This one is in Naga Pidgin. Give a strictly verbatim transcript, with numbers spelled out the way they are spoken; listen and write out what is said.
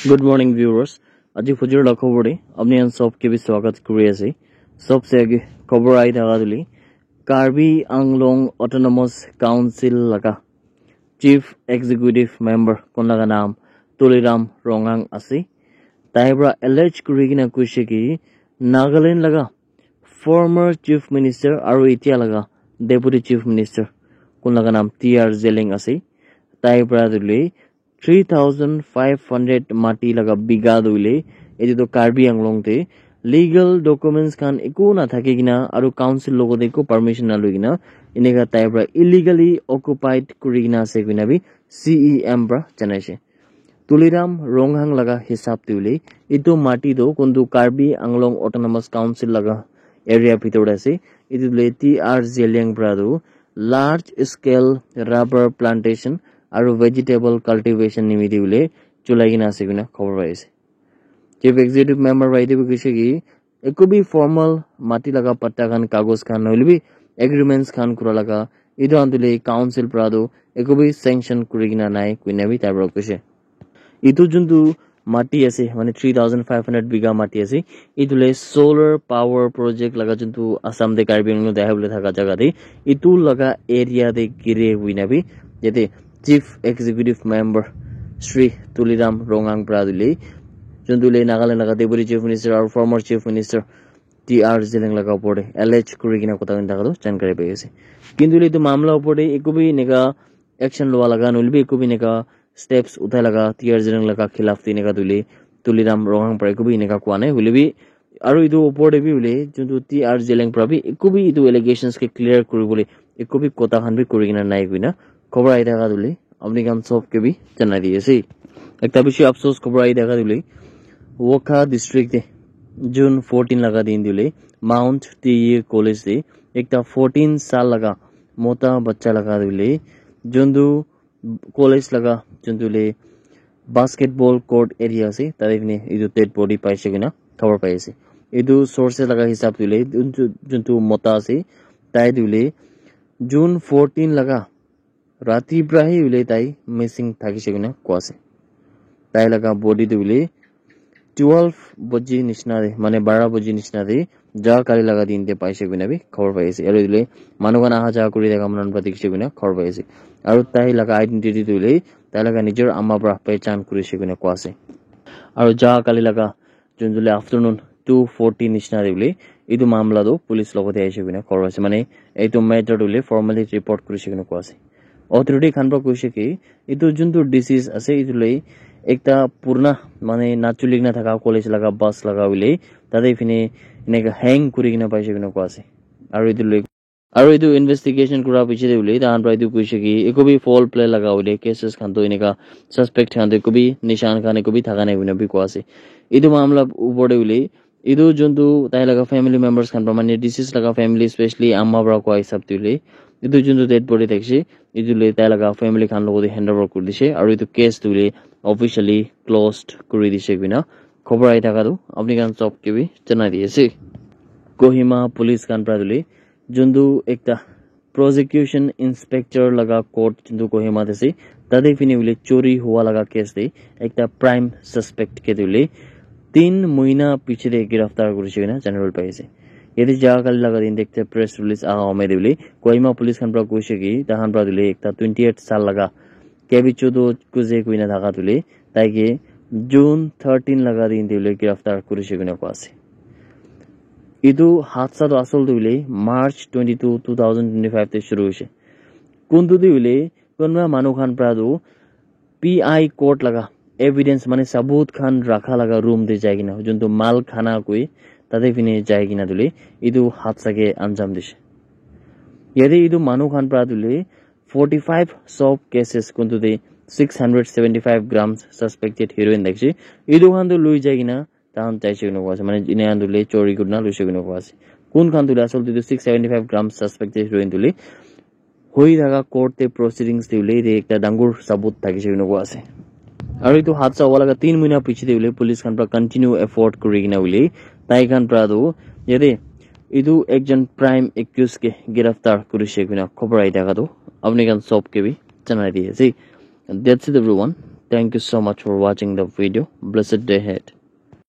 Good morning, viewers. Aji fujur la khobor de apni khan sob ke bi swagat kuri ase. Sob se age khobor ahi thaka tuli Karbi Anglong Autonomous Council laga Chief Executive Member kun laga naam Tuliram Ronghang ase. Tai pra allege kuri kena kuishe ki Nagaland laga former Chief Minister aru etia laga Deputy Chief Minister kun laga naam T R Zeliang ase. Tai pra tuli three thousand five hundred mati laga bigha tu hoile etu tu Karbi Anglong te legal documents khan eku na thaki kena aru council logo te eku permission na lui kena eneka tai pra illegally occupied kuri kena ase koina bi C E M pra janai she. Tuliram Ronghang laga hisab te hoile etu mati tu kuntu Karbi Anglong Autonomous Council laga area bhitor te ase. Etu le T R Zeliang pra tu large scale rubber plantation aru vegetable cultivation nimite hoile chulai kena ase koina khobor pai ase. Chief Executive Member pra etu bi kuishe ki eku bi formal mati laga patta khan kagos khan nohoile bi agreements khan kura laga etu khan tu le council pra tu eku bi sanction kuri kena nai koina bi tai pra kuishe. Etu juntu mati ase mane three thousand five hundred bigha mati ase. Etu le solar power project laga juntu Assam te Karbi Anglong te ahi bole thaka jaga te etu laga area te gire hoina bi yate Chief Executive Member Shri Tuliram Ronghang pra tuli juntu le Nagaland laga Deputy Chief Minister aru former Chief Minister T R Zeliang laga opor te allege kuri kena kotha koi thaka tu jankari pai ase. Kintu le etu mamla opor te eku bi eneka action lua laga nohoile bi eku bi eneka steps uthai laga T R Zeliang laga khilaf te eneka tuli Tuliram Ronghang pra eku bi eneka koa nai hoile bi aru etu opor te bi hoile juntu T R Zeliang pra bi eku bi etu allegations ke clear kuri bole eku bi kotha khan bi kuri kena nai koina khobor ahi thaka tuli apni khan sob ke bi janai di ase. Ekta bishi afsos khobor ahi thaka tuli Wokha district te June fourteen laga din tuli Mount T E College te ekta fourteen sal laga mota bacha laga tuli juntu college laga juntu le basketball court area ase tate fine etu dead body paise koina khobor pai ase. Etu sources laga hisab te hoile juntu juntu mota ase tai tu hoile June fourteen laga rati pra hi hoile tai missing thakise koina koa ase. Tai laga body tu hoile twelve baji nishina te mane bara baji nishina te ja kali laga din te paise koina bi khobor pai ase. Aru etu le manu khan aha ja kuri thaka manu khan pra dikhi se koina khobor pai ase. Aru tai laga identity tu hoile tai laga nijor ama pra pehchan kuri se koina koa ase. Aru ja kali laga juntu le afternoon two forty nishina te hoile etu mamla tu police logot te ahi se koina khobor ase mane etu matter tu hoile formally report kuri se koina koa ase. Authority khan pra kuishe ki etu juntu disease ase etu le ekta purna mane nachuli kena thaka college laga bus laga hoile tate fine eneka hang kuri kena paise koina koa ase. Aru etu le aru etu investigation kura piche te hoile tai khan pra etu kuishe ki eku bi foul play laga hoile cases khan tu eneka suspect khan tu eku bi nishan khan eku bi thaka nai koina bi koa ase. Etu mamla opor te hoile etu juntu tai laga family members khan pra mane deceased laga family specially ama pra koa hisab te hoile etu juntu dead body thakise etu le tai laga family khan logot te handover kuri dise aru etu case tu hoile officially closed kuri dise koina khobor ahi thaka tu apni khan sob ke bi janai di ase. Kohima police khan pra tu hoile juntu ekta prosecution inspector laga court juntu Kohima te ase tate fine hoile chori hua laga case te ekta prime suspect ke tu hoile tin mohina piche te giraftar kurishe koina janibo pari ase. Yate ja kali laga din te ekta press release aha home te hoile Kohima police khan pra kuishe ki tai khan pra tu hoile ekta twenty eight sal laga Kebichodo Kuze koina thaka tu hoile tai ke June thirteen laga din te hoile giraftar kurishe koina koa ase. Etu hadsa tu asol tu hoile March twenty two, two thousand twenty five te shuru hoise. Kuntu tu hoile kunba manu khan pra tu P I court laga evidence mane sabut khan rakha laga room te jai kena juntu mal khana koi tate fine jai kena tu hoile etu hadsa ke anjam dise. Yate etu manu khan pra tu hoile forty five soap cases kuntu te six hundred seventy five grams suspected heroin thakise. Etu khan tu lui jai kena tahan tai shey koina koa ase, mane enia khan tu hoile chori kurina loishe koina koa ase. Kun khan tu hoile asol te tu six seventy five grams suspected heroin tu hoile hoi thaka court te proceedings te hoile yate ekta dangor sabut thakishe koina koa ase. Aru etu hadsa howa laga tin mohina piche te hoile police khan pra continue effort kuri kena hoile tai khan pra tu yate etu ekjon prime accused ke giraftar kurishe koina khobor ahi thaka tu apni khan sob ke bi janai di ase. That's it everyone. Thank you so much for watching the video. Blessed day ahead.